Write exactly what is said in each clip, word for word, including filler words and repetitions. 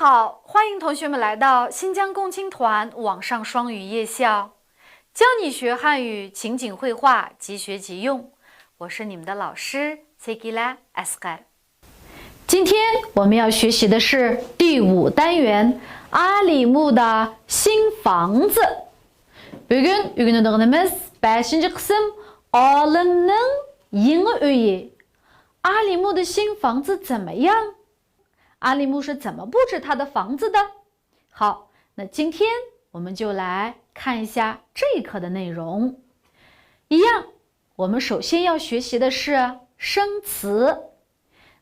好，欢迎同学们来到新疆共青团网上双语夜校，教你学汉语情景会话，即学即用。我是你们的老师 Sekila Asqar。今天我们要学习的是第五单元阿里木的新房子。Bugun o'rganadiganimiz beshinchi qism. ئالىمنىڭ يېڭى ئۆيى. 阿里木的新房子怎么样？阿里木是怎么布置他的房子的？好，那今天我们就来看一下这一课的内容。一样，我们首先要学习的是生词。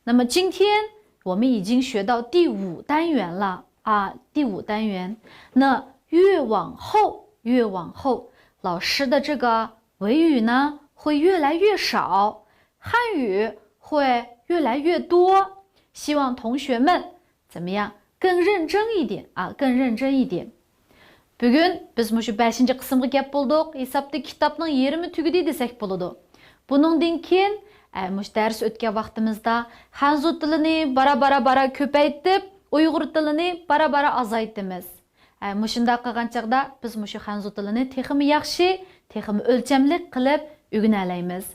那么今天我们已经学到第五单元了啊，第五单元。那越往后，越往后，老师的这个维语呢会越来越少，汉语会越来越多。希望同学们怎么样？更认真一点啊，更认真一点。 بۈگۈن بىز مۇشۇ بەشىنچى قىسىمغا كەپ بولدۇق. ھېسابتا كىتابنىڭ يېرىمى تۈگىدى دېسەك بولىدۇ. بۇنىڭدىن كېيىن، ئە، مۇشۇ دەرس ئۆتكەن ۋاقتىمىزدا خەنزۇ تىلىنى بارا-بارا-بارا كۆپەيتىپ، ئۇيغۇر تىلىنى بارا-بارا ئازايتىمىز. ئە، مۇشۇنداق قىلغان چاغدا بىز مۇشۇ خەنزۇ تىلىنى تېخىمۇ ياخشى، تېخىمۇ ئۆلچەملىك قىلىپ ئۆگىنەلەيمىز.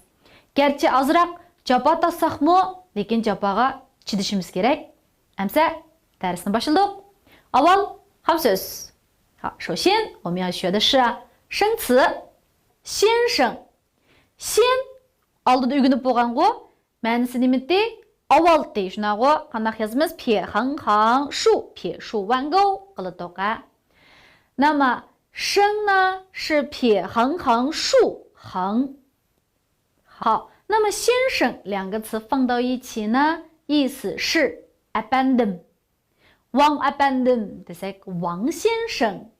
گەرچە ئازراق جاپا تارتساقمۇ، لېكىن جاپاغا چىدىشىمىز كېرەك. ئەمسە دەرسنى باشلىدۇق. ئاۋۋال خام سۆز. 好，首先我们要学的是生词。先生. 先 ئالدىدا ئۆگىنىپ بولغانغۇ، مەنىسى نېمىتى؟ ئاۋۋالتى، شۇنداقغۇ؟ قانداق يازىمىز؟ 撇横行竖، 撇竖弯钩 قىلدۇق ھە. 那么生呢是撇横行竖横。好，那么先生两个词放到一起呢，意思是 ئەپەندىم. 王 ئەپەندىم دېسەك، 王先生.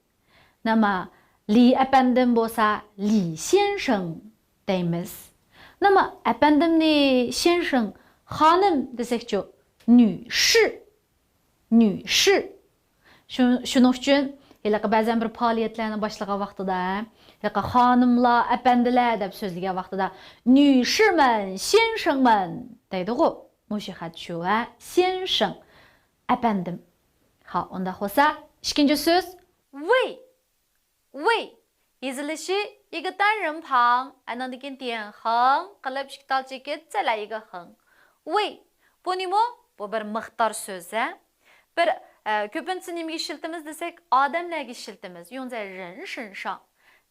那么 لى ئەپەندىم بولسا، 李先生 دەيمىز. 那么 ئەپەندىمنى 先生، خانىم دېسەكچۇ؟ 女士. 女士. شۇ-، شۇنىڭ ئۈچۈن ھېلىقى بەزەن بىر پائالىيەتلەرنى باشلىغان ۋاقتىدا، ھە، ھېلىقى خانىملار، ئەپەندىلەر دەپ سۆزلىگەن ۋاقتىدا، 女士们، 先生们 دەيدىغۇ. مۇشۇ خەت شۇ ھە، 先生. ئەپەندىم. 好، ئۇنداق بولسا، ئىككىنچى سۆز. 位. 位. يېزىلىشى 一个单人旁، ئانىڭدىن كېيىن 点横 قىلىپ ئىككى تال چېكىت، 再来一个横. 位. بۇ نېمە؟ بۇ بىر مىقدار سۆز ھە. بىر، ئە، كۆپىنچىسى نېمىگە ئىشلىتىمىز دېسەك، ئادەملەرگە ئىشلىتىمىز. 用在人身上.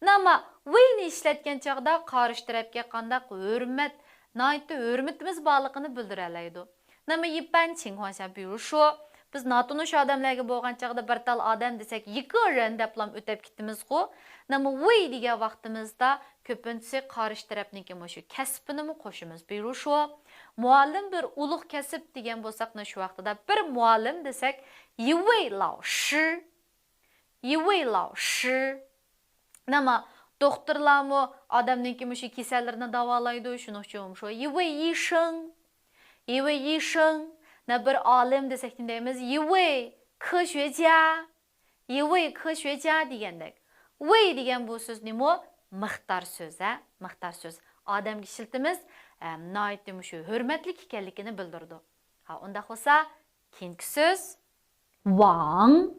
那么 位نى ئىشلەتكەن چاغدا قارشى تەرەپكە قانداق ھۆرمەت، ناھايىتى ھۆرمىتىمىز بارلىقىنى بىلدۈرەلەيدۇ. 那么一般情况下，比如说، بىز ناتونۇش ئادەملەرگە بولغان چاغدا بىر تال ئادەم دېسەك، 一个人 دەپلام ئۆتەپ كېتىمىزغۇ. 那么 位 دېگەن ۋاقتىمىزدا كۆپىنچىسى قارشى تەرەپنىڭكى مۇشۇ كەسپىنىمۇ قوشىمىز. 比如说، مۇئەللىم بىر ئۇلۇغ كەسىپ دېگەن بولساق، مانا شۇ ۋاقتىدا بىر مۇئەللىم دېسەك، 一位老师. 一位老师. 那么 دوختۇرلارمۇ ئادەمنىڭكى مۇشۇ كېسەللىرىنى داۋالايدۇ، شۇنىڭ ئۈچۈن مۇشۇ 一位医生. 一位医生. 那 بىر ئالىم دېسەك نېمە دەيمىز؟ 一位科学家. 一位科学家 دېگەندەك. 位 دېگەن بۇ سۆز نېمە؟ مىقدار سۆز ھە، مىقدار سۆز. ئادەمگە ئىشلىتىمىز، ئە، ناھايىتى مۇشۇ ھۆرمەتلىك ئىكەنلىكىنى بىلدۈرىدۇ. ھا، ئۇنداق بولسا، كېيىنكى سۆز. 网.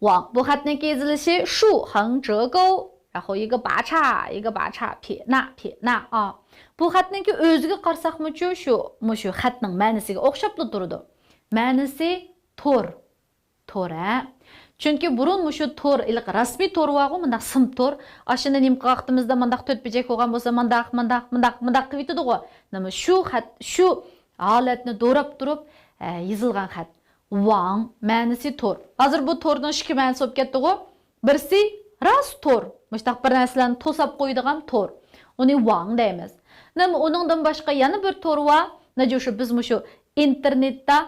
网. بۇ خەتنىڭكى يېزىلىشى 竖横折钩، 然后一个八叉，一个八叉，撇捺，撇捺 ئا. بۇ خەتنىڭكى ئۆزىگە قارىساقمۇچۇ، شۇ، مۇشۇ خەتنىڭ مەنىسىگە ئوخشاپلا تۇرىدۇ. مەنىسى تور. تور ھە. چۈنكى بۇرۇن مۇشۇ تور، ئىلىق رەسمىي تور بارغۇ، مۇنداق سىم تور. ئاشۇنى نېمە قىلغان ۋاقتىمىزدا مۇنداق تۆت بېجەك بولغان بولسا، مۇنداق، مۇنداق، مۇنداق، مۇنداق قىلىۋېتىدىغۇ. نېمە شۇ خەت، شۇ ھالەتنى دوراپ تۇرۇپ، ئە، يېزىلغان خەت. 网 مەنىسى تور. ھازىر بۇ تورنىڭ ئىككى مەنىسى بولۇپ كەتتىغۇ. بىرسى راست تور، مۇشۇنداق بىر نەرسىلەرنى توساپ قويىدىغان تور. ئۇنى 网 دەيمىز. نېمە ئۇنىڭدىن باشقا يەنە بىر تور بار. نەجۇ شۇ بىز مۇشۇ ئىنتېرنېتتا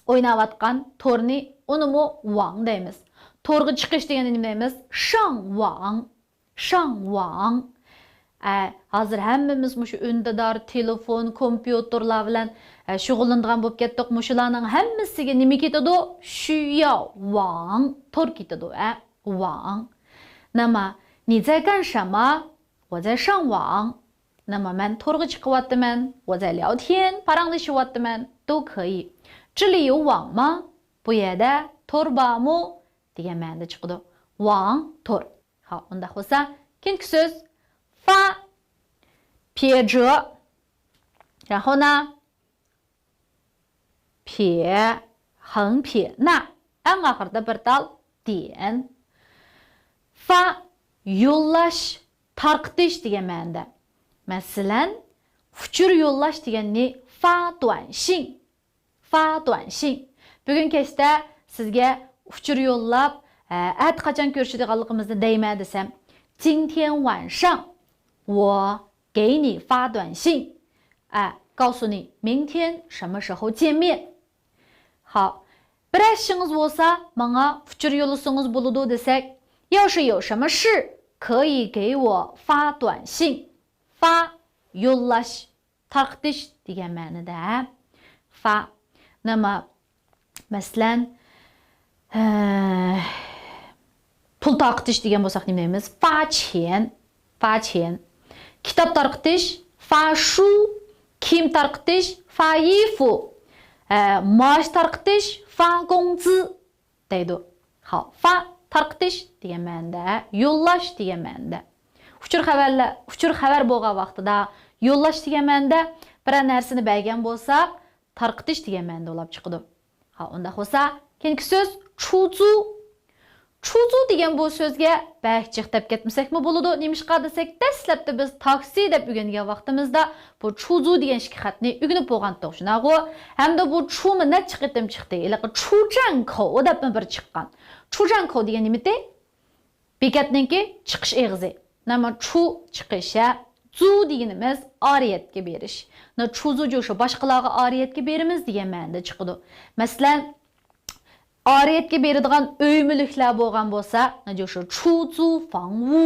ئويناۋاتقان تورنى، ئۇنىمۇ 网 دەيمىز. تورغا چىقىش دېگەننى نېمە دەيمىز؟ 上网. 上网. ئە، ھازىر ھەممىمىز مۇشۇ ئۈندىدار، تېلېفون، كومپيۇتېرلار بىلەن، ئە، شۇغۇللىنىدىغان بولۇپ كەتتۇق. مۇشۇلارنىڭ ھەممىسىگە نېمە كېتىدۇ؟ 需要网. تور كېتىدۇ، ئە، 网. 那么你在干什么？我在上网. 那么 مەن تورغا چىقىۋاتىمەن، 我在聊天، پاراڭلىشىۋاتىمەن، 都可以. 这里有网吗؟ بۇ يەردە تور بارمۇ دېگەن مەنىدە چىقىدۇ. ۋاڭ تور. ھاۋ، ئۇنداق بولسا، كېيىنكى سۆز فا، پيې جې. 然后呢، پيې، 横撇捺. ئەڭ ئاخىرىدا بىر تال ديەن. فا، يوللاش، تارقىتىش دېگەن مەنىدە. مەسىلەن، ئۇچۇر يوللاش دېگەننى فا دۇەنشىڭ. فا دۇەنشىڭ. بۈگۈن كەچتە سىزگە ئۇچۇر يوللاپ، ئە، ئەتە قاچان كۆرۈشىدىغانلىقىمىزنى دەيمەن دېسەم، 今天晚上我给你发短信. ئە، 告诉你明天什么时候见面. ھاۋ، بىرەر ئىشىڭىز بولسا، ماڭا ئۇچۇر يوللىسىڭىز بولىدۇ دېسەك، 要是有什么事可以给我发短信. فا، يوللاش، تارقىتىش دېگەن مەنىدە. فا. نېمە، مەسىلەن، ھە، پۇل تارقىتىش دېگەن بولساق نېمە دەيمىز؟ فا چيەن. فا چيەن. كىتاب تارقىتىش، فا شۇ. كىيىم تارقىتىش، فا يىفۇ. ھە، مائاش تارقىتىش، فا گوڭزى دەيدۇ. ھاۋ، فا تارقىتىش دېگەن مەنىدە، يوللاش دېگەن مەنىدە. ئۇچۇر خەۋەرلەر، ئۇچۇر خەۋەر بولغان ۋاقتىدا يوللاش دېگەن مەنىدە، بىرەر نەرسىنى بەرگەن بولساق، تارقىتىش دېگەن مەنىدە بولۇپ چىقىدۇ. ھا، ئۇنداق بولسا، كېيىنكى سۆز چۇزۇ. چۇزۇ دېگەن بۇ سۆزگە بەك جىق دەپ كەتمىسەكمۇ بولىدۇ. نېمىشقا دېسەك، دەسلەپتە بىز تاكسى دەپ ئۆگەنگەن ۋاقتىمىزدا بۇ چۇزۇ دېگەن ئىككى خەتنى ئۆگىنىپ بولغانتۇق، شۇنداقغۇ؟ ھەمدە بۇ چۇمۇ نەچچە قېتىم چىقتى. ھېلىقى چۇجەنكو دەپمۇ بىر چىققان. چۇجەنكو دېگەن نېمىتى؟ بېكەتنىڭكى چىقىش ئېغىزى. نېمە چۇ چىقىش، ھە؟ زۇ دېگىنىمىز ئارىيەتكە بېرىش. نە چۇزۇ جوشۇ باشقىلارغا ئارىيەتكە بېرىمىز دېگەن مەنىدە چىقىدۇ. مەسىلەن، ئارىيەتكە بېرىدىغان ئۆي مۈلۈكلەر بولغان بولسا، نە جوشۇ چۇزۇ فاڭۋۇ،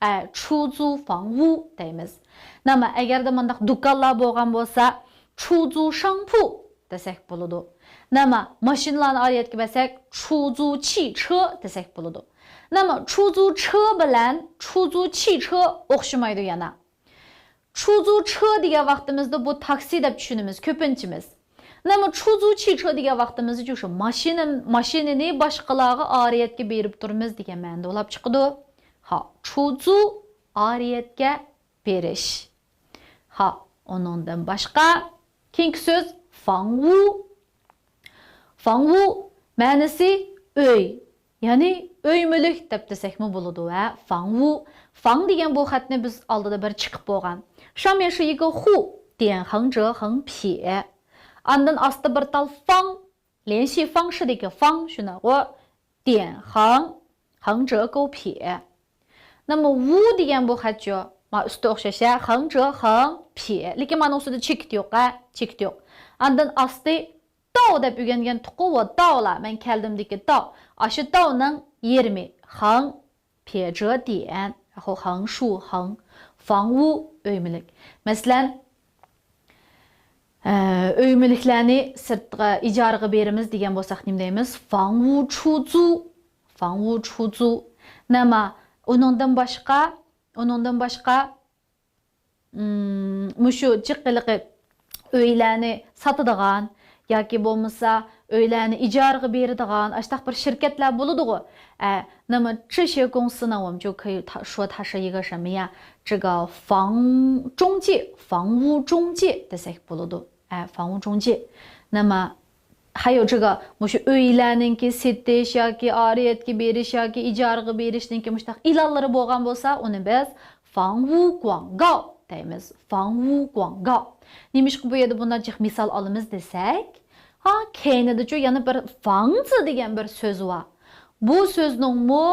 ئە، چۇزۇ فاڭۋۇ دەيمىز. نېمە ئەگەردە مۇنداق دۇكانلار بولغان بولسا، چۇزۇ شاڭپۇ دېسەك بولىدۇ. نېمە ماشىنىلارنى ئارىيەتكە بەرسەك، چۇزۇ چىچې دېسەك بولىدۇ. نېمە چۇزۇ چې بىلەن چۇزۇ چىچې ئوخشىمايدۇ يەنە. چۇزۇ چې دېگەن ۋاقتىمىزدا بۇ تاكسى دەپ چۈشىنىمىز كۆپىنچىمىز. نېمە چۇزۇ چىچې دېگەن ۋاقتىمىزدا جۇشۇ ماشىنا، ماشىنىنى باشقىلارغا ئارىيەتكە بېرىپ تۇرىمىز دېگەن مەنىدە بولۇپ چىقىدۇ. ھا، چۇزۇ ئارىيەتكە بېرىش. ھا، ئۇنىڭدىن باشقا كېيىنكى سۆز فاڭۋۇ. فاڭۋۇ مەنىسى ئۆي، يەنى ئۆي مۈلۈك دەپ دېسەكمۇ بولىدۇ. ھە، فاڭۋۇ. فاڭ دېگەن بۇ خەتنى بىز ئالدىدا بىر چىقىپ بولغان. 上面是一个户، 点横折横撇. ئاندىن ئاستى بىر تال فاڭ، 联系方式دىكى فاڭ، شۇنداقغۇ؟ 点横横折勾撇. نېمە ۋۇ دېگەن بۇ خەتچۇ؟ ما ئۈستى ئوخشاش، ھە؟ 横折横撇. لېكىن مانا ئۇستىدا چېكىت يوق، ھە؟ چېكىت يوق. ئاندىن ئاستى داۋ دەپ ئۆگەنگەن تۇققۇ، ۋە داۋلا، مەن كەلدىمدىكى داۋ. ئاشۇ داۋنىڭ يېرىمى. 横撇折点. 然后横竖横. فاڭۋۇ ئۆي مۈلۈك. مەسىلەن، ئە، ئۆي مۈلۈكلەرنى سىرتقا ئىجارىگە بېرىمىز دېگەن بولساق نېمە دەيمىز؟ فاڭۋۇ چۇزۇ. فاڭۋۇ چۇزۇ. نېمە؟ ئۇنىڭدىن باشقا، ئۇنىڭدىن باشقا، ئىم، مۇشۇ جىق ھېلىقى ئۆيلەرني ساتىدىغان ياكى بولمىسا ئۆيلەرنى ئىجارىگە بېرىدىغان ئاشتاق بىر شىركەتلەر بولىدىغۇ. ئە، نېمە، 这些公司呢，我们就可以说它是一个什么呀？这个房中介，房屋中介 دېسەك بولىدۇ. ئە، 房屋中介. نېمە، 还有这个 مۇشۇ ئۆيلەرنىڭكى سېتىش ياكى ئارىيەتكە بېرىش ياكى ئىجارىگە بېرىشنىڭكى مۇشۇنداق ئېلانلىرى بولغان بولسا، ئۇنى بىز فاڭۋۇ گۇاڭگاۋ دەيمىز. فاڭۋۇ گۇاڭگاۋ. نېمىشقا بۇ يەردە بۇنداق جىق مىسال ئالىمىز دېسەك، ھا، كەينىدىچۇ يەنە بىر فاڭزى دېگەن بىر سۆز بار. بۇ سۆزنىڭمۇ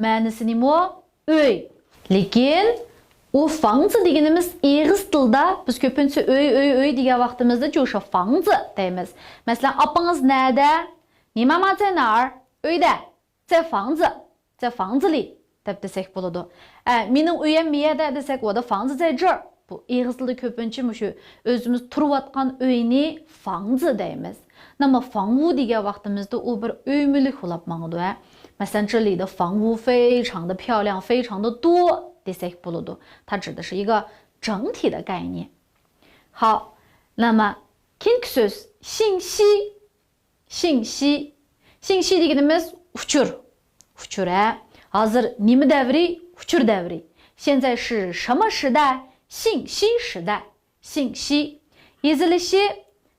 مەنىسى نېمە؟ ئۆي. لېكىن ئۇ فاڭزى دېگىنىمىز ئېغىز تىلدا بىز كۆپىنچىسى ئۆي، ئۆي، ئۆي دېگەن ۋاقتىمىزدا جۇشۇ فاڭزى دەيمىز. مەسىلەن، ئاپىڭىز نەدە؟ نېمە ما زەينار؟ ئۆيدە. 在房子، 在房子里 دەپ دېسەك بولىدۇ. ئە، مېنىڭ ئۆيەم مېيەدە دېسەك، 我的房子在这儿. بۇ ئېغىز تىلدا كۆپىنچە مۇشۇ ئۆزىمىز تۇرۇۋاتقان ئۆينى فاڭزى دەيمىز. نېمە فاڭۋۇ دېگەن ۋاقتىمىزدا ئۇ بىر ئۆي مۈلۈك بولاپ ماڭىدۇ، ھە. مەسىلەن، 这里的房屋非常的漂亮، 非常的多 دېسەك بولىدۇ. 它指的是一个整体的概念. 好，那么 كېيىنكى سۆز، 信息.信息. 信息 دېگىنىمىز ئۇچۇر. ئۇچۇر، ھە. ھازىر نېمە دەۋرى؟ ئۇچۇر دەۋرى. 现在是什么时代؟ 信息时代. 信息. يېزىلىشى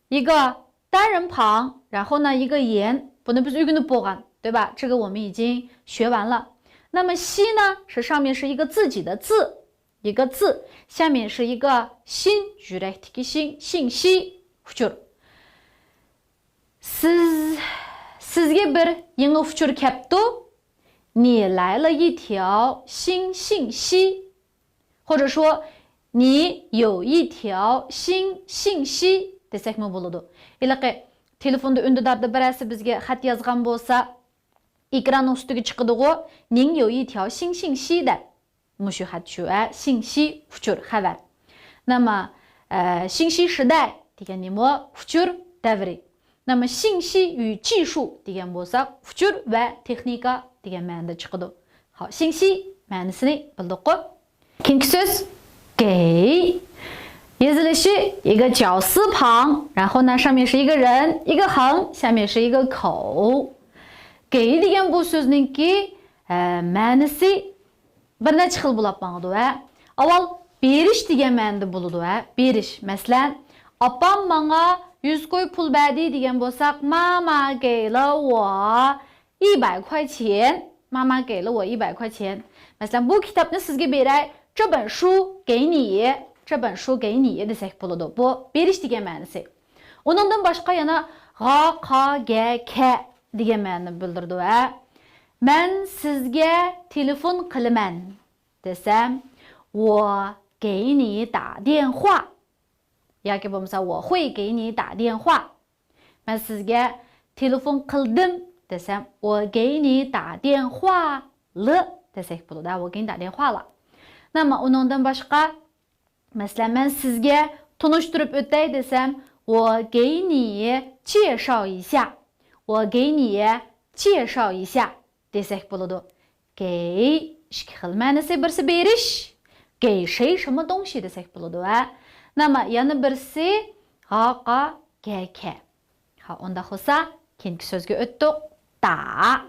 一个单人旁，然后呢一个言. بۇنى بىز ئۆگىنىپ بولغان، 对吧؟ 这个我们已经学完了. 那么 息 呢，是上面是一个自己的字，一个字，下面是一个心， يۈرەكتىكى 心، 信息، ئۇچۇر. سىز، سىزگە بىر يېڭى ئۇچۇر كەپتۇ. 你来了一条新信息. 或者说你有一条新信息 دېسەكمۇ بولىدۇ. ھېلىقى تېلېفوندا ئۈندىداردا بىرەرسى بىزگە خەت يازغان بولسا، ئېكراننىڭ ئۈستىگە چىقىدىغۇ، 您有一条新信息 دەپ. مۇشۇ خەت شۇ، ھە، 信息، ئۇچۇر، خەۋەر. 那么، ئە، 信息时代 دېگەن نېمە؟ ئۇچۇر دەۋرى. 那么信息与技术 دېگەن بولساق، ئۇچۇر ۋە تېخنىكا دېگەن مەنىدە چىقىدۇ. 好، 信息 مەنىسىنى بىلدۇققۇ؟ كېيىنكى سۆز 给. يېزىلىشى 一个绞丝旁، 然后呢上面是一个人，一个横，下面是一个口. 给 دېگەن بۇ سۆزنىڭكى، ئە، مەنىسى بىر نەچچە خىل بولاپ ماڭىدۇ، ھە. ئاۋۋال بېرىش دېگەن مەنىدە بولىدۇ، ھە. بېرىش. مەسىلەن، ئاپام ماڭا يۈز كوي پۇل بەردى دېگەن بولساق، 妈妈给了我一百块钱. 妈妈给了我一百块钱. مەسىلەن، بۇ كىتابنى سىزگە بېرەي. 这本书给你. 这本书给你 دېسەك بولىدۇ. بۇ بېرىش دېگەن مەنىسى. ئۇنىڭدىن باشقا يەنە غا، قا، گە، كە دېگەن مەنىنى بىلدۈرىدۇ، ھە. مەن سىزگە تېلېفون قىلىمەن دېسەم، 我给你打电话. ياكى بولمىسا، 我会给你打电话. مەن سىزگە تېلېفون قىلدىم دېسەم، 我给你打电话了 دېسەك بولىدۇ، ھە، 我给你打电话了. 那么 ئۇنىڭدىن باشقا، مەسىلەن، مەن سىزگە تونۇشتۇرۇپ ئۆتەي دېسەم، 我给你介绍一下. 我给你介绍一下 دېسەك بولىدۇ. 给 ئىككى خىل مەنىسى، بىرسى بېرىش، 给谁什么东西 دېسەك بولىدۇ، ھە. 那么 يەنە بىرسى غا، قا، گە، كە. ھا، ئۇنداق بولسا، كېيىنكى سۆزگە ئۆتتۇق. 打.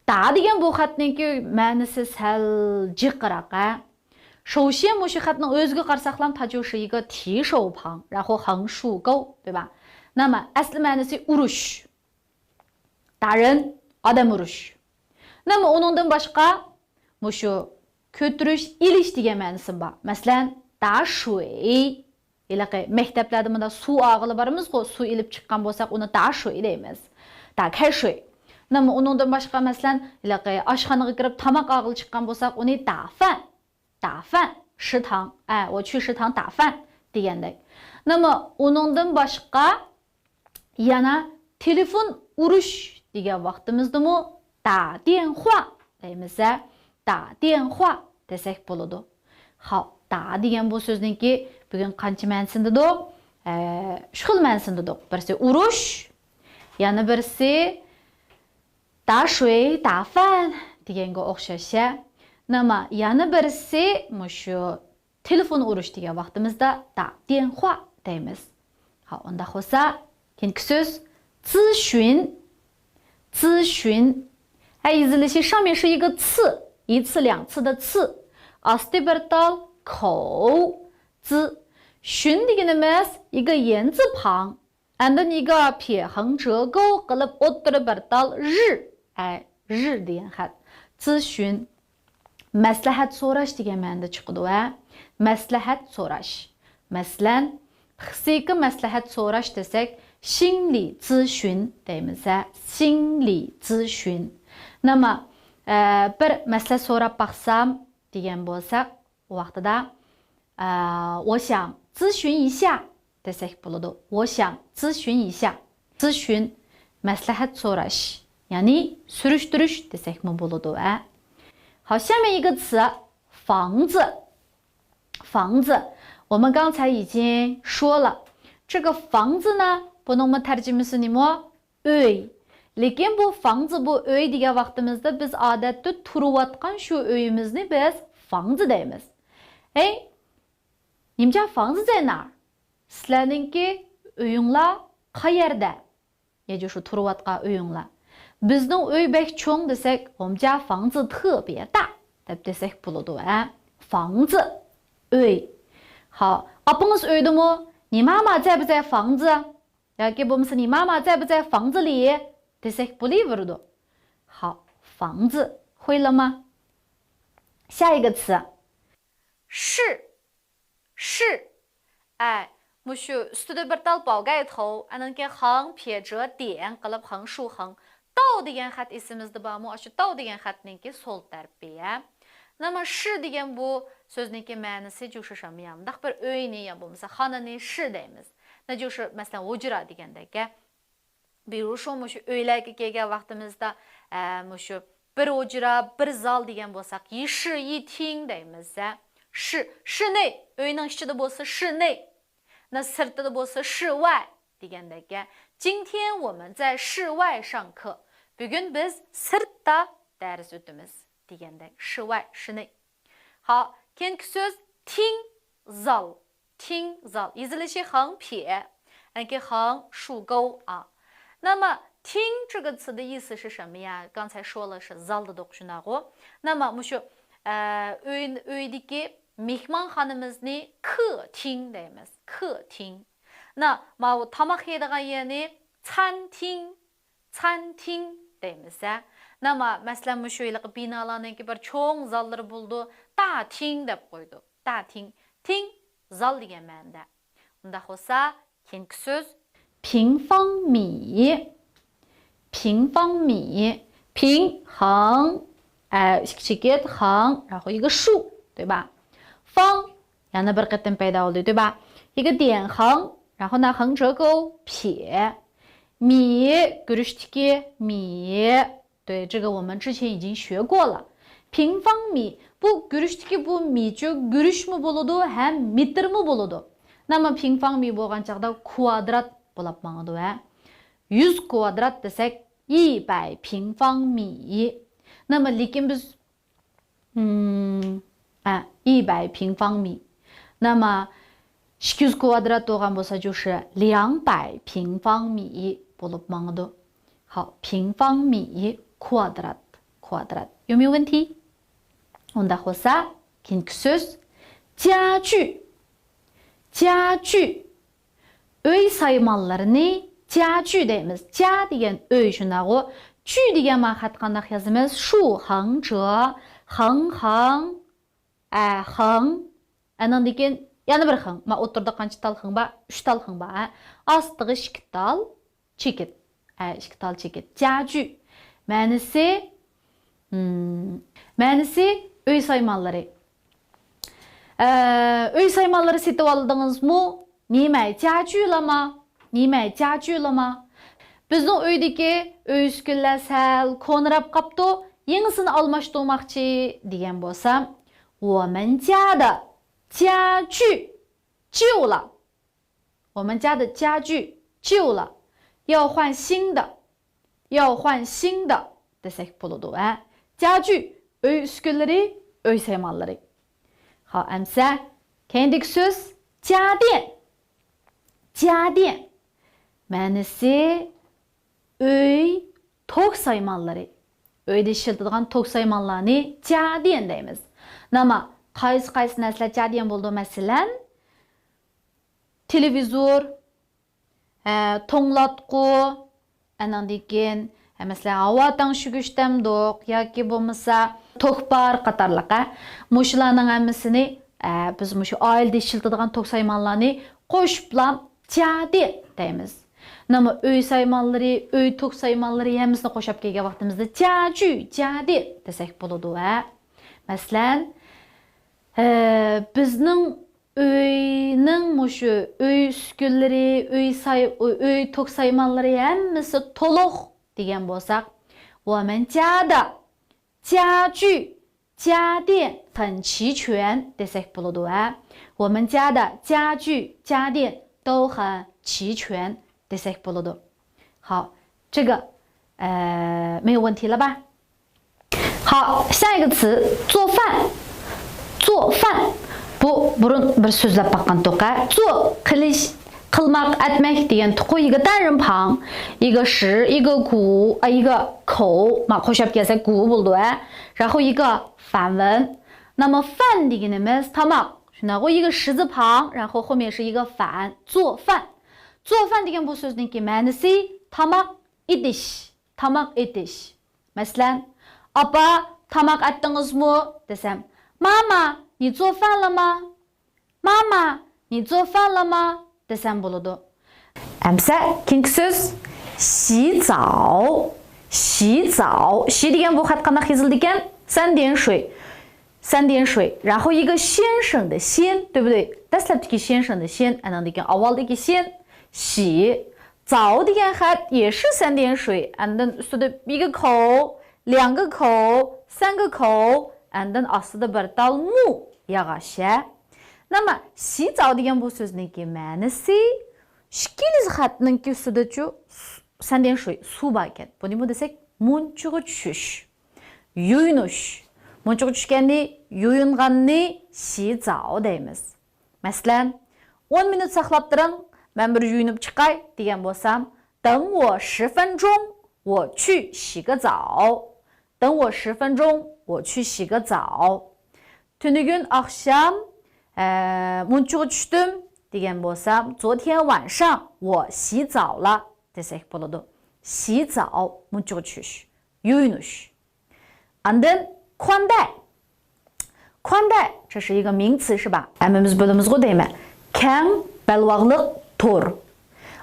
打 دېگەن بۇ خەتنىڭكى مەنىسى سەل جىقراق، ھە. 首先 مۇشۇ خەتنىڭ ئۆزىگە قارىساقلام، 它就是一个提手旁，然后横竖钩，对吧？那么 ئەسلى مەنىسى ئۇرۇش. 打人، ئادەم ئۇرۇش. 那么 ئۇنىڭدىن باشقا مۇشۇ كۆتۈرۈش، ئېلىش دېگەن مەنىسى بار. مەسىلەن، 打水. ھېلىقى مەكتەپلەردە مۇنداق سۇ ئالغىلى بارىمىزغۇ، سۇ ئېلىپ چىققان بولساق، ئۇنى 打水 دەيمىز. 打开水. 那么 ئۇنىڭدىن باشقا، مەسىلەن، ھېلىقى ئاشخانىغا كىرىپ تاماق ئالغىلى چىققان بولساق، ئۇنى 打饭. 打饭. 食堂. ئە، 我去食堂打饭 دېگەندەك. 那么 ئۇنىڭدىن باشقا يەنە تېلېفون ئۇرۇش دېگەن ۋاقتىمىزدىمۇ 打电话 دەيمىز، ھە؟ 打电话 دېسەك بولىدۇ. خاپ، 打 دېگەن بۇ سۆزنىڭكى بۈگۈن قانچە مەنىسىنى دېدۇق؟ ئە، ئۈچ خىل مەنىسىنى دېدۇق. بىرسى ئۇرۇش، يەنە بىرسى 打水打饭 دېگەنگە ئوخشاش، ھە. 那么 يەنە بىرسى مۇشۇ تېلېفون ئۇرۇش دېگەن ۋاقتىمىزدا 打电话 دەيمىز. ھا، ئۇنداق بولسا، كېيىنكى سۆز 咨询. 咨询. ھە، يېزىلىشى 上面是一个 次، 一次两次的次. ئاستى بىر تال 口. 咨询 دېگىنىمىز 一个言字旁 ئاندىن 一个撇横折钩 قىلىپ ئوتتۇرا بىر تال 日. ئە، 日 دېگەن خەت. 咨询. مەسلىھەت سوراش دېگەن مەنىدە چىقىدۇ، ھە. مەسلىھەت سوراش. مەسىلەن، پىسخىكا مەسلىھەت سوراش دېسەك، 心理咨询 دەيمىز، ھە. 心理咨询. 那么، ئە، بىر مەسىلە سوراپ باقسام دېگەن بولساق، ئۇ ۋاقتىدا، ئە، 我想咨询一下 دېسەك بولىدۇ. 我想咨询一下. 咨询، مەسلىھەت سوراش، يەنى سۈرۈشتۈرۈش دېسەكمۇ بولىدۇ، ھە. 好，下面一个词，房子. 房子. 我们刚才已经说了，这个房子呢، بۇنىڭمۇ تەرجىمىسى نېمە؟ ئۆي. لېكىن بۇ 房子، بۇ ئۆي دېگەن ۋاقتىمىزدا بىز ئادەتتە تۇرۇۋاتقان شۇ ئۆيىمىزنى بىز 房子 دەيمىز. ھەي، 你们家房子在哪儿؟ سىلەرنىڭكى ئۆيۈڭلار قەيەردە؟ 也就是 تۇرۇۋاتقان ئۆيۈڭلار. بىزنىڭ ئۆي بەك چوڭ دېسەك، 我们家房子特别大 دەپ دېسەك بولىدۇ، ھە؟ 房子، ئۆي. ھا، ئاپىڭىز ئۆيدىمۇ؟ 你妈妈在不在房子؟ ياكى بولمىسا 你妈妈在不在房子里 دېسەك بولۇۋېرىدۇ. ھا، 房子، 会了吗؟ 下一个词. 是，是. ئەي، مۇشۇ ئۈستىدە بىر تال 宝盖头، ئانىڭكى 行撇折点 قىلىپ 横竖横. 道 دېگەن خەت ئېسىمىزدە بارمۇ؟ ئاشۇ 道 دېگەن خەتنىڭكى سول تەرىپى، ھە. 那么是 دېگەن بۇ سۆزنىڭكى مەنىسى 就是什么呀؟ مۇنداق بىر ئۆينى يا بولمىسا خانىنى 是 دەيمىز. 那就是 مەسىلەن، ھۇجرا دېگەندەك، ھە. 比如说 مۇشۇ ئۆيلەرگە كەلگەن ۋاقتىمىزدا، ئە، مۇشۇ بىر ھۇجرا، بىر زال دېگەن بولساق، 一室一厅 دەيمىز، ھە. 室، 室内، ئۆينىڭ ئىچىدە بولسا 室内، 那 سىرتىدا بولسا 室外 دېگەندەك، ھە. 今天我们在室外上课. بۈگۈن بىز سىرتتا دەرس ئۆتىمىز دېگەندەك. 室外، 室内. ھا، كېيىنكى سۆز 厅، زال. 厅، زال. يېزىلىشى 横撇، ئەنكى 横竖钩 ئا. 那么厅这个词的意思是什么呀？刚才说了是 زال دېدۇق، شۇنداقغۇ؟ 那么 مۇشۇ، ئە، ئۆي، ئۆيدىكى مېھمانخانىمىزنى 客厅 دەيمىز. 客厅. 那 ماۋۇ تاماق يەيدىغان يەرنى 餐厅، 餐厅 دەيمىز، ھە. 那么 مەسىلەن، مۇشۇ ھېلىقى بىنالارنىڭكى بىر چوڭ زاللىرى بولىدۇ، 大厅 دەپ قويىدۇ. 大厅، 厅، زال دېگەن مەنىدە. ئۇنداق بولسا، كېيىنكى سۆز. 平方米. 平方米. 平، 横، ئە، ئىككى چېكىت، 横، 然后一个竖，对吧؟ 方، يەنە بىر قېتىم پەيدا بولدى، 对吧؟ 一个点横，然后呢，横折钩，撇. 米، گۈرۈچتىكى 米. 对，这个我们之前已经学过了。 平方米، بۇ گۈرۈچتىكى بۇ 米 چۇ، گۈرۈچمۇ بولىدۇ ھەم مېتىرمۇ بولىدۇ. 那么平方米 بولغان چاغدا كۋادرات بولاپ ماڭىدۇ، ھە. يۈز كۋادرات دېسەك، 一百平方米. 那么 لېكىن بىز، ئە، 一百平方米. 那么 ئىككى يۈز كۋادرات بولغان بولسا، 就是两百平方米 بولۇپ ماڭىدۇ. 好，平方米، كۋادرات، كۋادرات. 有没有问题؟ ئۇنداق بولسا، كېيىنكى سۆز، 家具. 家具. ئۆي سايمانلىرىنى 家具 دەيمىز. 家 دېگەن ئۆي، شۇنداقغۇ؟ 具 دېگەن مانا خەت قانداق يازىمىز؟ 竖横折، 横، 横، ئە، 横. ئانىڭدىن كېيىن يەنە بىر 横. مانا ئوتتۇرىدا قانچە تال 横 بار؟ ئۈچ تال 横 بار، ھە؟ ئاستىغا ئىككى تال چېكىت. ئە، ئىككى تال چېكىت. 家具. مەنىسى، مەنىسى ئۆي سايمانلىرى. ئە، ئۆي سايمانلىرى سېتىۋالدىڭىزمۇ؟ 你买家具了吗؟ 你买家具了吗؟ بىزنىڭ ئۆيدىكى ئۆي ئۈسكۈنىلەر سەل كونىراپ قاپتۇ، يېڭىسىنى ئالماشتۇرماقچى دېگەن بولسام، 我们家的家具旧了. 我们家的家具旧了，要换新的. 要换新的 دېسەك بولىدۇ، ھە. 家具، ئۆي ئۈسكۈنىلىرى، ئۆي سايمانلىرى. خاپ، ئەمسە كەينىدىكى سۆز 家电. 家电. مەنىسى ئۆي توك سايمانلىرى. ئۆيدە ئىشلىتىدىغان توك سايمانلارنى 家电 دەيمىز. ناما، قايسى قايسى نەرسىلەر 家电 بولىدۇ؟ مەسىلەن، تېلېۋىزور، ھە، توڭلاتقۇ، ئانىڭدىن كېيىن، ھە، مەسىلەن، ھاۋا تەڭشىگۈچ دەمدۇق ياكى بولمىسا توك بار قاتارلىق، ھە. مۇشۇلارنىڭ ھەممىسىنى، ھە، بىز مۇشۇ ئائىلىدە ئىشلىتىدىغان توك سايمانلارنى قوشۇپلا 家电 دەيمىز. ناما، ئۆي سايمانلىرى، ئۆي توك سايمانلىرى ھەممىسىنى قوشۇپ كەلگەن ۋاقتىمىزدا 家具، 家电 دېسەك بولىدۇ، ھە. مەسىلەن، ھە، بىزنىڭ ئۆينىڭ مۇشۇ ئۆي ئۈسكۈنىلىرى، ئۆي ساي-، ئۆي توك سايمانلىرى ھەممىسى تولۇق دېگەن بولساق، 我们家的家具家电很齐全 دېسەك بولىدۇ، ھە. 我们家的家具家电都很齐全 دېسەك بولىدۇ. 好，这个，呃，没有问题了吧？ 好，下一个词，做饭。做饭. بۇ بۇرۇن بىر سۆزلەپ باققانتۇق، ھە؟ 做 قىلىش، قىلماق، ئەتمەك دېگەن تۇقۇ، 一个单人旁، 一个十، 一个古، ئە، 一个口، 嘛، قوشۇپ كەلسەك 古 بولىدۇ، ئە. 然后一个反文。那么饭 دېگىنىمىز تاماق. شۇنداقغۇ، 一个十字旁، 然后后面是一个反، 做饭。 做饭 دېگەن بۇ سۆزنىڭكى مەنىسى تاماق ئېتىش، تاماق ئېتىش. مەسىلەن، «ئاپا، تاماق ئەتتىڭىزمۇ؟» دېسەم، «妈妈，你做饭了吗؟ 妈妈，你做饭了吗？» دېسەم بولىدۇ. ئەمسە كېيىنكى سۆز، 洗澡. 洗澡. 洗 دېگەن بۇ خەت قانداق يېزىلىدىكەن؟ 三点水. 三点水. 然后一个先生的先，对不对？ دەسلەپتىكى 先生的先، ئاندىن كېيىن ئاۋۋالدىكى 先. 洗. 澡 دېگەن خەت 也是三点水، ئاندىن ئۈستىدە 一个口، 两个口، 三个口، ئاندىن ئاستىدا بىر تال مۇ ياغاچ. 那么洗澡 دېگەن بۇ سۆزنىڭكى مەنىسى، ئىككىلىسى خەتنىڭكى ئۈستىدىچۇ 三点水، سۇ بار ئىكەن. بۇ نېمە دېسەك، مۇنچىغا چۈشۈش، يۇيۇنۇش. مۇنچىغا چۈشكەننى، يۇيۇنغاننى 洗澡 دەيمىز. مەسىلەن، «ئون مىنۇت ساقلاپ تۇرۇڭ، مەن بىر يۇيۇنۇپ چىقاي» دېگەن بولسام، 等我十分钟，我去洗个澡. 等我十分钟，我去洗个澡. تۈنۈگۈن ئاخشام، ئە، مۇنچىغا چۈشتۈم دېگەن بولسام، 昨天晚上我洗澡了 دېسەك بولىدۇ. 洗澡، مۇنچىغا چۈشۈش، يۇيۇنۇش. ئاندىن 宽带. 宽带، 这是一个名词是吧؟ ھەممىمىز بىلىمىزغۇ دەيمەن. كەڭ بەلباغلىق تور.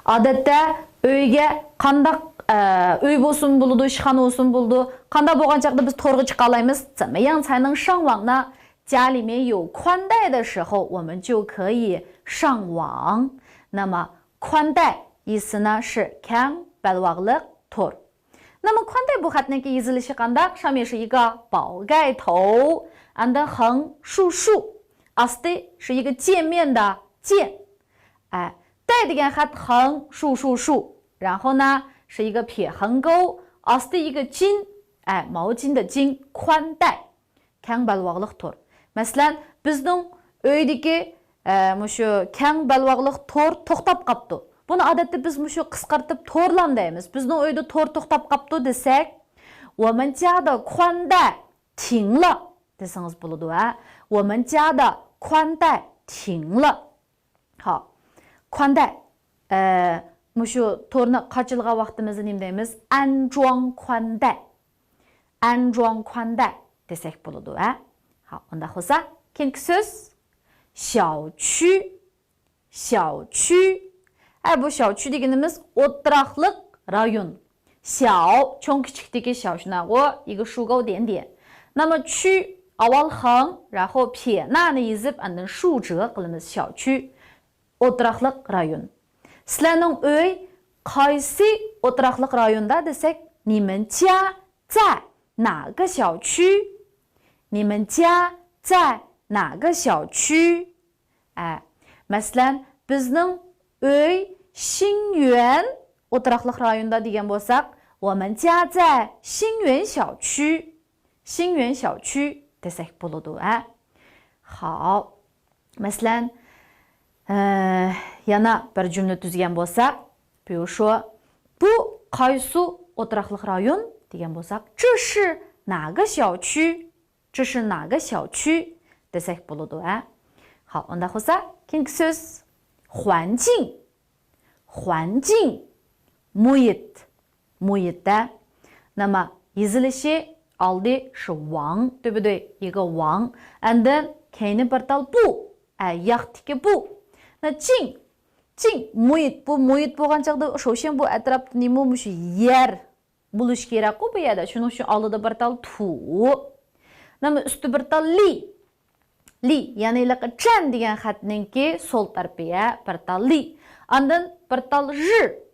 ئادەتتە ئۆيگە قانداق، ئە، ئۆي بولسۇن بولىدۇ، ئىشخانا بولسۇن بولىدۇ، قانداق بولغان چاغدا بىز تورغا چىقالايمىز؟ 怎么样才能上网呢؟ 家里面有宽带的时候，我们就可以上网. 那么宽带意思呢是 كەڭ بەلباغلىق تور. 那么宽带 بۇ خەتنىڭكى يېزىلىشى قانداق؟ 上面是一个宝盖头، ئاندىن 横竖竖، ئاستى 是一个见面的见. ئە، 带 دېگەن خەت 横竖竖竖، 然后呢是一个撇横钩، ئاستى 一个巾، ئە، 毛巾的巾، 宽带. كەڭ بەلباغلىق تور. مەسىلەن، بىزنىڭ ئۆيدىكى، ئە، مۇشۇ كەڭ بەلباغلىق تور توختاپ قاپتۇ. بۇنى ئادەتتە بىز مۇشۇ قىسقارتىپ تورلام دەيمىز. بىزنىڭ ئۆيدە تور توختاپ قاپتۇ دېسەك، 我们家的宽带停了 دېسىڭىز بولىدۇ، ھە. 我们家的宽带停了. ھا، 宽带. ئە، مۇشۇ تورنى قاچىلىغان ۋاقتىمىزدا نېمە دەيمىز؟ 安装宽带. 安装宽带 دېسەك بولىدۇ، ھە. ھا، ئۇنداق بولسا، كېيىنكى سۆز، 小区. 小区. ھە، بۇ 小区 دېگىنىمىز ئولتۇراقلىق رايون. 小، چوڭ كىچىكتىكى 小، شۇنداقغۇ؟ 一个竖钩点点. 那么区 ئاۋۋال 横، 然后撇捺نى يېزىپ، ئاندىن 竖折 قىلىمىز، 小区. ئولتۇراقلىق رايون. سىلەرنىڭ ئۆي قايسى ئولتۇراقلىق رايوندا دېسەك، 你们家在哪个小区؟ 你们家在哪个小区？ ئە، مەسىلەن، بىزنىڭ ئۆي شىنيۈەن ئولتۇراقلىق رايوندا دېگەن بولساق، 我们家在新源小区. 新源小区 دېسەك بولىدۇ، ھە؟ خاپ. مەسىلەن، ئە، يەنە بىر جۈملە تۈزگەن بولساق، 比如说، بۇ قايسى ئولتۇراقلىق رايون دېگەن بولساق، 这是哪个小区؟ 这是哪个小区 دېسەك بولىدۇ، ھە؟ خاپ، ئۇنداق بولسا، كېيىنكى سۆز، 环境. 环境. مۇھىت. مۇھىت دە. 那么 يېزىلىشى ئالدى شۇ 网، 对不对؟ 一个网. ئاندىن كەينى بىر تال 部، ئە، ياقتىكى 部. 那境. 境، مۇھىت. بۇ مۇھىت بولغان چاغدا شوشيەن بۇ ئەتراپتا نېمە، مۇشۇ يەر بولۇشى كېرەكقۇ بۇ يەردە. شۇنىڭ ئۈچۈن ئالدىدا بىر تال 土. 那么 ئۈستى بىر تال 立. 立، يەنى ھېلىقى 站 دېگەن خەتنىڭكى سول تەرىپى، ھە، بىر تال 立. ئاندىن بىر تال 日،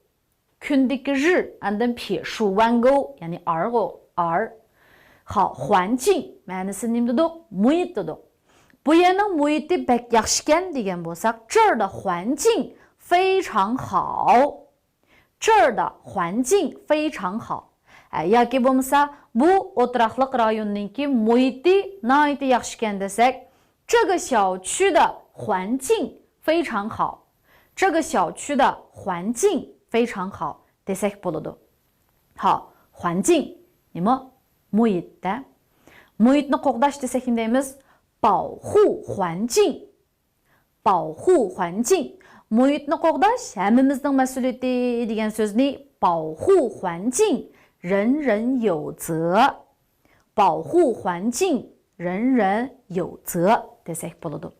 كۈندىكى 日، ئاندىن 撇竖弯钩، يەنى ئارغۇ، ئار. خا، 环境 مەنىسى نېمە دېدۇق؟ مۇھىت دېدۇق. بۇ يەرنىڭ مۇھىتى بەك ياخشىكەن دېگەن بولساق، 这儿的环境非常好. 这儿的环境非常好. ئە، ياكى بولمىسا، بۇ ئولتۇراقلىق رايوننىڭكى مۇھىتى ناھايىتى ياخشىكەن دېسەك، 这个小区的环境非常好. 这儿的环境非常好.这个小区的环境非常好 دېسەك بولىدۇ. ھا، 环境 نېمە؟ مۇھىت-دە. مۇھىتنى قوغداش دېسەك نېمە دەيمىز؟ 保护环境. 保护环境. مۇھىتنى قوغداش ھەممىمىزنىڭ مەسئۇلىيىتى دېگەن سۆزنى 保护环境人人有责. 保护环境人人有责 دېسەك بولىدۇ.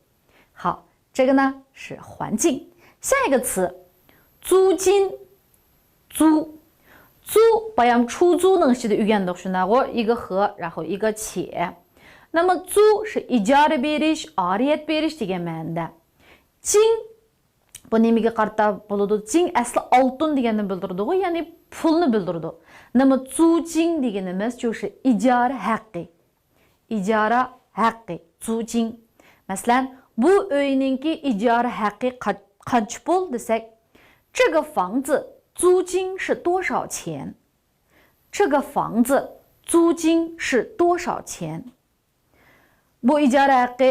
好，这个呢是环境。下一个词，租金. 租. 租 بايام 出租نىڭ ئىچىدە ئۆگەندۇق شۇنداقغۇ؟ 一个和 然后一个且. 那么租 是 ئىجارە بېرىش، ئارىيەت بېرىش دېگەن مەنىدە. 金 بۇ نېمىگە قارىتا بولىدۇ؟ 金 ئەسلى ئالتۇن دېگەننى بىلدۈرىدىغۇ، يەنى پۇلنى بىلدۈرىدۇ. 那么租金 دېگىنىمىز 就是 ئىجارە ھەققى. ئىجارە ھەققى، 租金. مەسىلەن، بۇ ئۆينىڭكى ئىجارە ھەققى قا-، قانچە پۇل دېسەك، 这个房子租金是多少钱؟ 这个房子租金是多少钱؟ بۇ ئىجارە ھەققى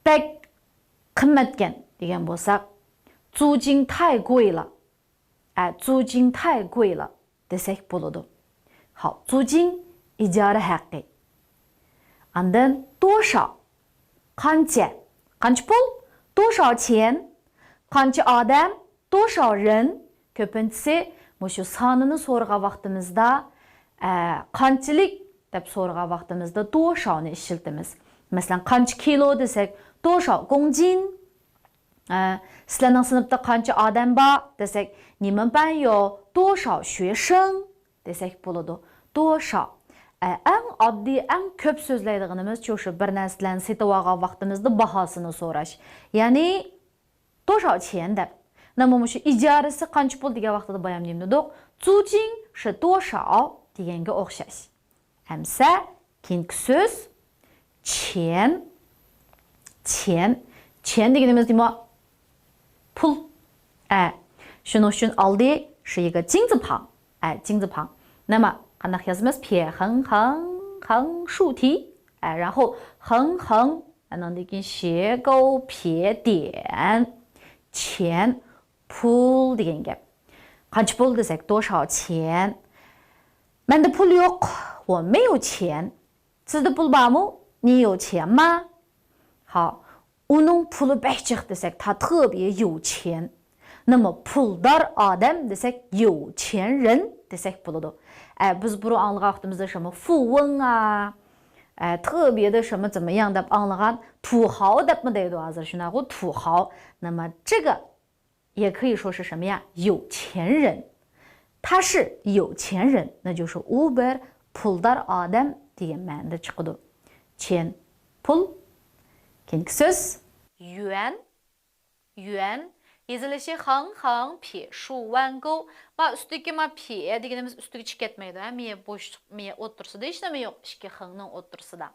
بەك قىممەتكەن دېگەن بولساق، 租金太贵了. ئە، 租金太贵了 دېسەك بولىدۇ. 好، 租金 ئىجارە ھەققى. ئاندىن 多少 قانچە؟ قانچە پۇل؟ 多少钱 قانچە ئادەم؟ 多少人 كۆپىنچىسى مۇشۇ سانىنى سورىغان ۋاقتىمىزدا، ئە، قانچىلىك دەپ سورىغان ۋاقتىمىزدا 多少نى ئىشلىتىمىز. مەسىلەن، قانچە كىلو دېسەك، 多少公斤. ئە، سىلەرنىڭ سىنىپتا قانچە ئادەم بار دېسەك، 你们班有多少学生 دېسەك بولىدۇ. 多少. ئە، ئەڭ ئاددىي، ئەڭ كۆپ سۆزلەيدىغىنىمىز شۇ، شۇ بىر نەرسىلەرنى سېتىۋالغان ۋاقتىمىزدا باھاسىنى سوراش. يەنى 多少钱 دەپ. 那么 مۇشۇ ئىجارىسى قانچە پۇل دېگەن ۋاقتىدا بايام نېمە دېدۇق؟ 租金是多少 دېگەنگە ئوخشاش. ئەمسە كېيىنكى سۆز 钱. 钱. 钱 دېگىنىمىز نېمە؟ پۇل. ئە، شۇنىڭ ئۈچۈن ئالدى 是一个金字旁. ئە، 金字旁. 那么 قانداق يازىمىز؟ 撇横横横竖提. ئە، 然后横横 ئانىڭدىن كېيىن 斜勾撇点. 钱 پۇل دېگەن گەپ. قانچە پۇل دېسەك، 多少钱. مەندە پۇل يوق، 我没有钱. سىزدە پۇل بارمۇ؟ 你有钱吗؟ ھا، ئۇنىڭ پۇلى بەك جىق دېسەك، 他特别有钱. 那么 پۇلدار ئادەم دېسەك، 有钱人 دېسەك بولىدۇ. ئە، بىز بۇرۇن ئاڭلىغان ۋاقتىمىزدا 什么富翁啊، ئە، 特别的什么怎么样 دەپ ئاڭلىغان، 土豪 دەپمۇ دەيدۇ ھازىر، شۇنداقغۇ؟ 土豪. 那么这个 也可以说是什么呀？有钱人。他是有钱人，那就是 ئۇ بىر پۇلدار ئادەم دېگەن مەنىدە چىقىدۇ. 钱 پۇل. كېيىنكى سۆز. يۈەن. يۈەن. يېزىلىشى 横横撇竖弯钩. ما ئۈستىدىكى ما 撇 دېگىنىمىز ئۈستىگە چىقىپ كەتمەيدۇ، ھە؟ مىيە بوشلۇق، مىيە ئوتتۇرىسىدا ھېچنېمە يوق، ئىككى خېڭنىڭ ئوتتۇرىسىدا.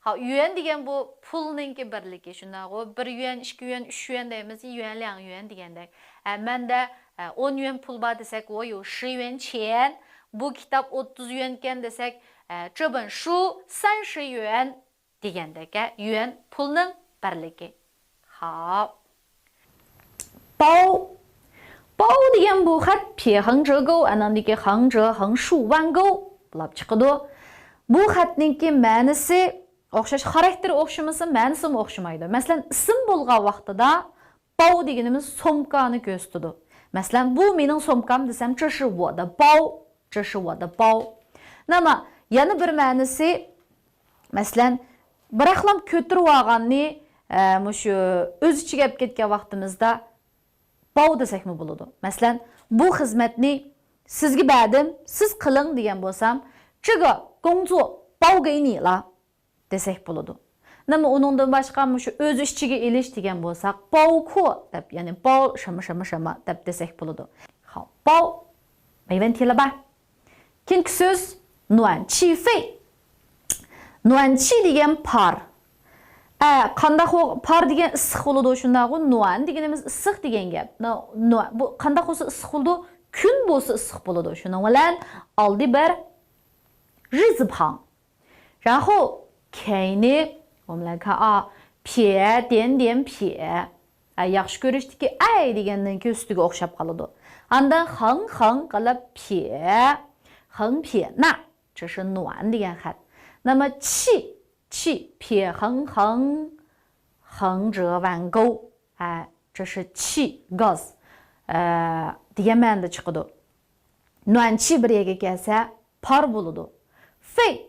ھا، يۈەن دېگەن بۇ پۇلنىڭكى بىرلىكى، شۇنداقغۇ؟ بىر يۈەن، ئىككى يۈەن، ئۈچ يۈەن دەيمىز، يۈەن، لياڭ يۈەن دېگەندەك. ھە، مەندە، ھە، ئون يۈەن پۇل بار دېسەك، 我有十元钱. بۇ كىتاب ئوتتۇز يۈەنكەن دېسەك، ھە، 这本书三十元 دېگەندەك، ھە، يۈەن پۇلنىڭ بىرلىكى. خاپ. 包. 包 دېگەن بۇ خەت 撇横折钩 ئانىڭدىكى 横折横竖弯钩 بولاپ چىقىدۇ. بۇ خەتنىڭكى مەنىسى ئوخشاش، خاراكتېرى ئوخشىمىسا، مەنىسىمۇ ئوخشىمايدۇ. مەسىلەن، ئىسىم بولغان ۋاقتىدا 包 دېگىنىمىز سومكانى كۆرسىتىدۇ. مەسىلەن، بۇ مېنىڭ سومكام دېسەم، 这是我的包. 这是我的包. 那么 يەنە بىر مەنىسى، مەسىلەن، بىراقلام كۆتۈرۈۋالغاننى، ئە، مۇشۇ ئۆز ئىچىگە ئەپ كەتكەن ۋاقتىمىزدا 包 دېسەكمۇ بولىدۇ. مەسىلەن، بۇ خىزمەتنى سىزگە بەردىم، سىز قىلىڭ دېگەن بولسام، 这个工作包给你了. دېسەك بولىدۇ. نېمە ئۇنىڭدىن باشقا مۇشۇ ئۆز ئىچىگە ئېلىش دېگەن بولساق، 包括 دەپ، يەنى 包 什么什么什么 دەپ دېسەك بولىدۇ. خاپ، 包 没问题了吧. كېيىنكى سۆز 暖气费. 暖气 دېگەن پار. ئە، قانداق بو-، پار دېگەن ئىسسىق بولىدۇ، شۇنداقغۇ؟ 暖 دېگىنىمىز ئىسسىق دېگەن گەپ. نو-، نو-، بۇ قانداق بولسا ئىسسىق بولىدۇ؟ كۈن بولسا ئىسسىق بولىدۇ. شۇنىڭ بىلەن ئالدى بىر 日字旁. 然后 كەينى 我们来看啊، 撇点点撇. ئە، ياخشى كۆرۈشتىكى ئەي دېگەننىڭكى ئۈستىگە ئوخشاپ قالىدۇ. ئاندىن خېڭ خېڭ قىلىپ پيې، خېڭ پيې نە، چىشى نۇەن دېگەن خەت. نېمە چى، چى، پيې خېڭ خېڭ، خېڭ جې ۋەن گوۋ. ئە، چىشى چى، گاز. ئە، دېگەن مەنىدە چىقىدۇ. نۇەن چى بىر يەرگە كەلسە، پار بولىدۇ. فېي،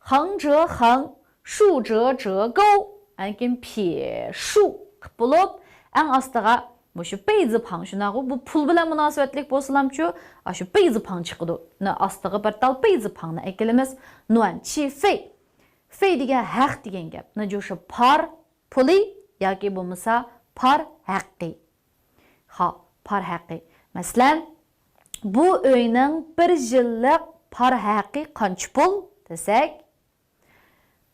خېڭ جې خېڭ، شۇ جې جې گوۋ. ئەنكىن پيې شۇ قىپ بولۇپ، ئەڭ ئاستىغا مۇشۇ پېي زىپاڭ شۇنداقغۇ، بۇ پۇل بىلەن مۇناسىۋەتلىك بولسىلامچۇ، ئاشۇ پېي زىپاڭ چىقىدۇ. نە ئاستىغا بىر تال پېي زىپاڭنى ئەكېلىمىز. نۇەن چى فېي. فېي دېگەن ھەق دېگەن گەپ. نە جوشى پار پۇلى ياكى بولمىسا پار ھەققى. ھا، پار ھەققى. مەسىلەن، بۇ ئۆينىڭ بىر يىللىق پار ھەققى قانچە پۇل دېسەك،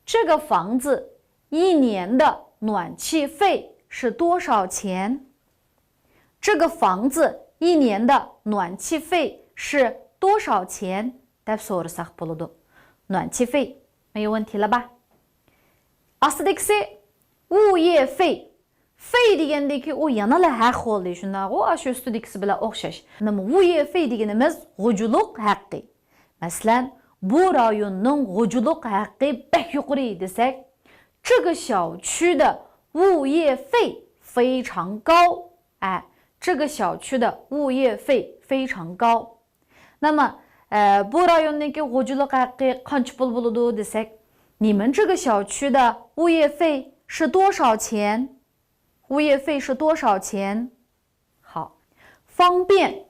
这个房子一年的暖气费是多少钱？这个房子一年的暖气费是多少钱？ دەپ سورىساق بولىدۇ. 暖气费، 没有问题了吧؟ ئاستىدىكىسى 物业费. فېي دېگەندىكى ئۇ يەنىلا ھەق بولدى، شۇنداقغۇ؟ ئاشۇ ئۈستىدىكىسى بىلەن ئوخشاش. نېمە، 物业费 دېگىنىمىز غۇلجىلىق ھەققى. مەسىلەن، بۇ رايوننىڭ غۇلجىلىق ھەققى بەك يۇقىرى دېسەك، 这个小区的物业费非常高. ئە، 这个小区的物业费非常高. نېمە، ئە، بۇ رايوننىڭكى غۇلجىلىق ھەققى قانچە پۇل بولىدۇ دېسەك، 你们这个小区的物业费是多少钱？物业费是多少钱？ 好， 方便，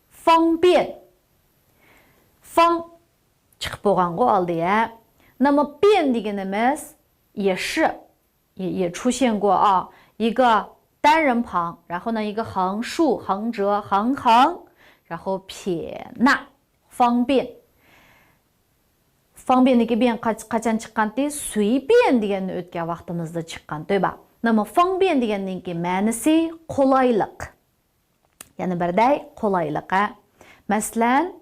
方便. 方 چىقىپ بولغانغۇ ئالدى ھە. 那么便 دېگىنىمىز 也是 也也出现过啊，一个单人旁，然后呢一个横竖横折横横，然后撇捺，方便。 方便 دىكى 便 قاچ- قاچان چىققانتى؟ 随便 دېگەننى ئۆتكەن ۋاقتىمىزدا چىققان، 对吧؟ 那么方便 دېگەننىڭكى مەنىسى قولايلىق. يەنە بىردەي قولايلىق ھە. مەسىلەن،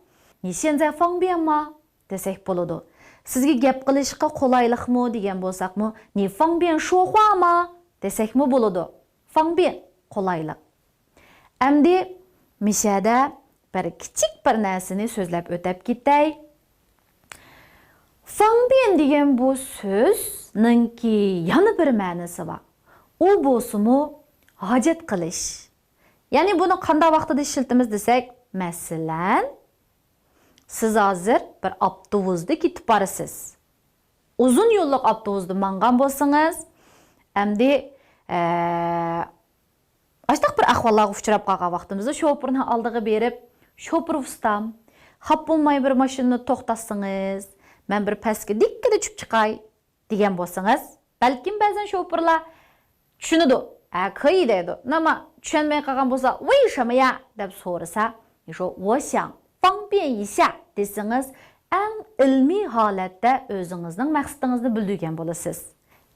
你现在方便吗؟ دېسەك بولىدۇ. سىزگە گەپ قىلىشقا قولايلىقمۇ دېگەن بولساقمۇ، 你方便说话吗؟ دېسەكمۇ بولىدۇ. 方便 قولايلىق. ئەمدى مىشەدە بىر كىچىك بىر نەرسىنى سۆزلەپ ئۆتەپ كېتەي. 方便 دېگەن بۇ سۆزنىڭكى يەنە بىر مەنىسى بار. ئۇ بولسىمۇ ھاجەت قىلىش. يەنى بۇنى قانداق ۋاقتىدا ئىشلىتىمىز دېسەك، مەسىلەن، سىز ھازىر بىر ئاپتوبۇستا كېتىپ بارىسىز. ئۇزۇن يوللۇق ئاپتوبۇستا ماڭغان بولسىڭىز، ئەمدى، ئە، ئاشتاق بىر ئەھۋاللارغا ئۇچراپ قالغان ۋاقتىمىزدا شوپۇرنىڭ ئالدىغا بېرىپ، شوپۇر ئۇستام، خاپا بولماي بىر ماشىنىنى توختاتسىڭىز، مەن بىر پەسكە دىككىدە چۈشۈپ چىقاي، دېگەن بولسىڭىز، بەلكىم بەزەن شوپۇرلار چۈشىنىدۇ، ھە، 可以 دەيدۇ. نېمە، چۈشەنمەي قالغان بولسا، 为什么呀 دەپ سورىسا، 你说我想方便一下 دېسىڭىز، ئەڭ ئىلمىي ھالەتتە ئۆزىڭىزنىڭ مەقسىتىڭىزنى بىلدۈرگەن بولىسىز.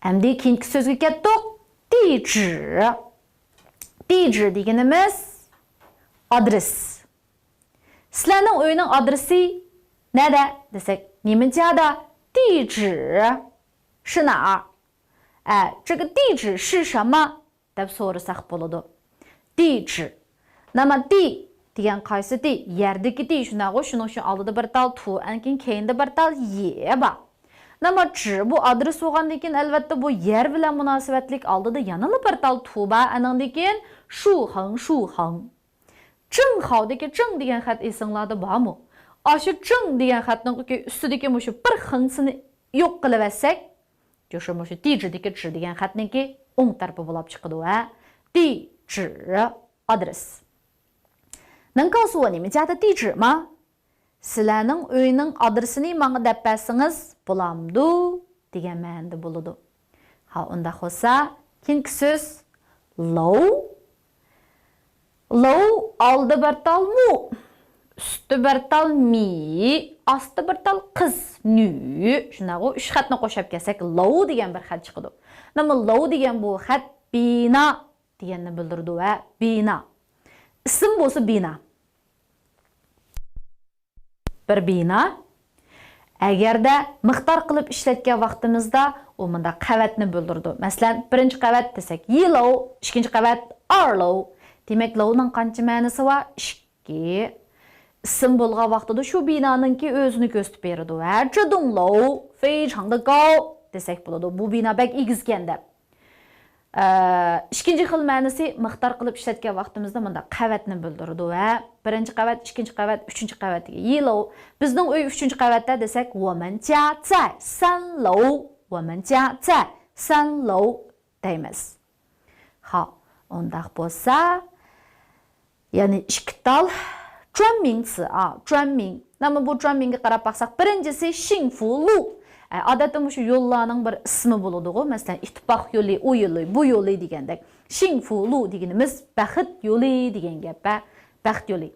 ئەمدى كېيىنكى سۆزگە كەتتۇق. 地址. 地址 دېگىنىمىز ئادرېس. سىلەرنىڭ ئۆينىڭ ئادرېسى نەدە دېسەك، 你们家的地址是哪儿؟ ئە، 这个地址是什么 دەپ سورىساق بولىدۇ. 地址. نېمە 地 دېگەن قايسى 地؟ يەردىكى 地 شۇنداقغۇ؟ شۇنىڭ ئۈچۈن ئالدىدا بىر تال 图، ئەنكىن كەينىدە بىر تال 址 بار. نېمە 址 بۇ ئادرېس بولغاندىن كېيىن، ئەلۋەتتە، بۇ يەر بىلەن مۇناسىۋەتلىك ئالدىدا يەنىلا بىر تال 图 بار، ئەنىڭدىن كېيىن 属横، 属横. 正好دىكى 正 دېگەن خەت ئېسىڭلاردا بارمۇ؟ ئاشۇ 正 دېگەن خەتنىڭ ئۈستىدىكى مۇشۇ بىر 横 سىنى يوق قىلىۋەتسەك، 就是 مۇشۇ 地址 دىكى 址 دېگەن خەتنىڭكى ئوڭ تەرىپى بولاپ چىقىدۇ ھە. 地址، ئادرېس. 能告诉我你们家的地址吗؟ سىلەرنىڭ ئۆينىڭ ئادرېسىنى ماڭا دەپ بەرسىڭىز بولامدۇ؟ دېگەن مەنىدە بولىدۇ. ھا، ئۇنداق بولسا، كېيىنكى سۆز 楼. 楼 ئالدى بىر تال 木، ئۈستى بىر تال 米، ئاستى بىر تال قىس، 女. شۇنداقغۇ؟ ئۈچ خەتنى قوشاپ كەلسەك، 楼 دېگەن بىر خەت چىقىدۇ. نېمە 楼 دېگەن بۇ خەت بىنا دېگەننى بىلدۈرىدۇ ھە، بىنا. ئىسىم بولسا بىنا. بىر بىنا. ئەگەردە مىقدار قىلىپ ئىشلەتكەن ۋاقتىمىزدا ئۇ مۇنداق قەۋەتنى بىلدۈرىدۇ. مەسىلەن، بىرىنچى قەۋەت دېسەك، 一楼، ئىككىنچى قەۋەت، 二楼. دېمەك، 楼نىڭ قانچە مەنىسى بار؟ ئىككى. ئىسىم بولغان ۋاقتىدا شۇ بىنانىڭكى ئۆزىنى كۆرسىتىپ بېرىدۇ. ھە، 这栋楼非常的高 دېسەك بولىدۇ. بۇ بىنا بەك ئېگىزكەن دەپ. ئە، ئىككىنچى خىل مەنىسى مىقدار قىلىپ ئىشلەتكەن ۋاقتىمىزدا مۇنداق قەۋەتنى بىلدۈرىدۇ. ھە، بىرىنچى قەۋەت، ئىككىنچى قەۋەت، ئۈچىنچى قەۋەت دېگەن. 一楼. بىزنىڭ ئۆي ئۈچىنچى قەۋەتتە دېسەك، 我们家在三楼. 我们家在三楼. دەيمىز. خا، ئۇنداق بولسا، يەنى ئىككى تال 专名词 ئا، 专名. نېمە بۇ 专名گە قاراپ باقساق، بىرىنچىسى 幸福路. ئە، ئادەتتە مۇشۇ يوللارنىڭ بىر ئىسمى بولىدىغۇ. مەسىلەن، ئىتتىپاق يولى، ئۇ يولى، بۇ يولى دېگەندەك. 幸福路 دېگىنىمىز بەخت يولى دېگەن گەپ، ھە؟ بەخت يولى.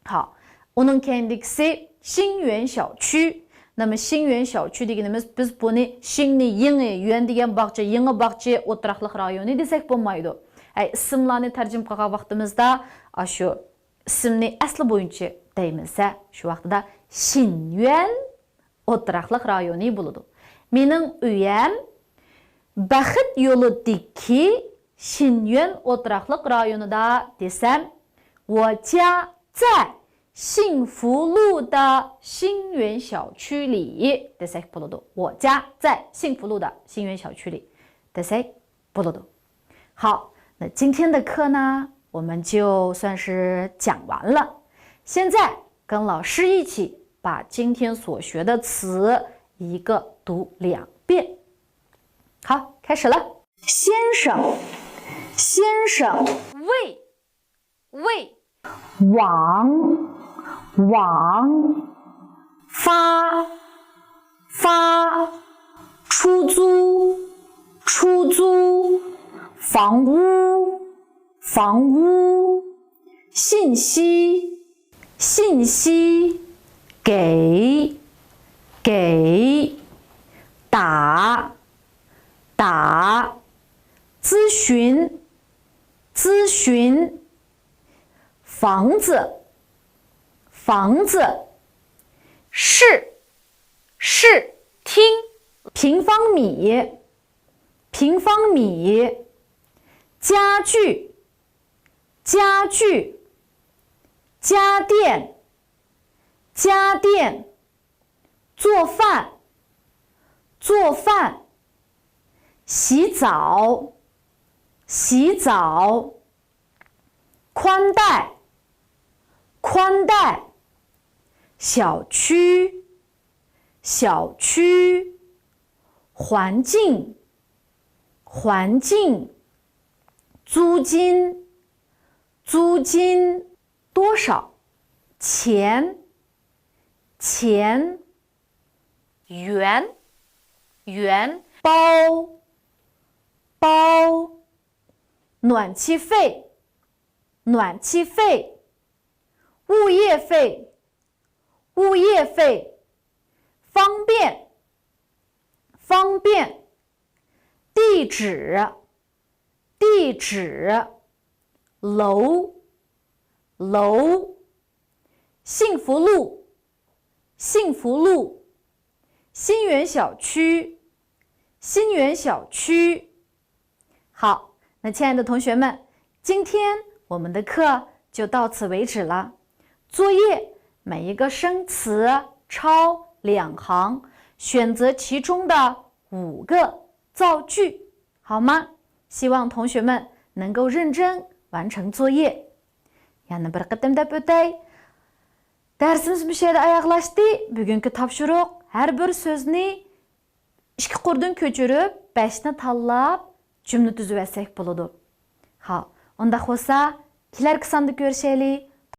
ھا، ئۇنىڭ كەينىدىكىسى 心愿小区. نېمە 心愿小区 دېگىنىمىز، بىز بۇنى 心 نى 愿 دېگەن باغچە، يېڭى باغچە ئولتۇراقلىق رايونى دېسەك بولمايدۇ. ئەي، ئىسىملارنى تەرجىمە قىلغان ۋاقتىمىزدا، ئاشۇ ئىسىمنى ئەسلى بويىچە دەيمىز، ھە، شۇ ۋاقتىدا 心愿 ئولتۇراقلىق رايونى بولىدۇ. مېنىڭ ئۆيەم بەخت يولىدىكى 心愿 ئولتۇراقلىق رايونىدا دېسەم، 我家在幸福路的心愿小区里 دېسەك بولىدۇ. 我家在幸福路的心愿小区里 دېسەك بولىدۇ. 好，那今天的课呢，我们就算是讲完了。现在跟老师一起把今天所学的词一个读两遍。好，开始了。先生，先生。喂，喂。王，王。发，发。出租，出租。房屋，房屋。信息，信息。给，给。打，打。 咨询，咨询。房子，房子。室，室。厅。平方米，平方米。家具，家具。家电，家电。 做饭，做饭。洗澡，洗澡。宽带，宽带。小区，小区。环境，环境。租金，租金。多少？钱，钱。 元，元。包，包。暖气费，暖气费。物业费，物业费。方便，方便。地址，地址。楼，楼。幸福路， 幸福路。心愿小区，心愿小区。好，那亲爱的同学们，今天我们的课就到此为止了。作业，每一个生词抄两行，选择其中的五个造句，好吗？希望同学们能够认真完成作业。يەنە بىر قېتىم دەپ ئۆتەي. دەرسىمىز مۇشۇ يەردە ئاياغلاشتى. بۈگۈنكى تاپشۇرۇق، ھەر بىر سۆزنى ئىككى قۇردىن كۆچۈرۈپ، بەشنى تاللاپ، جۈملە تۈزۈۋەتسەك بولىدۇ. ھا، ئۇنداق بولسا، كېلەركى ساندا كۆرۈشەيلى.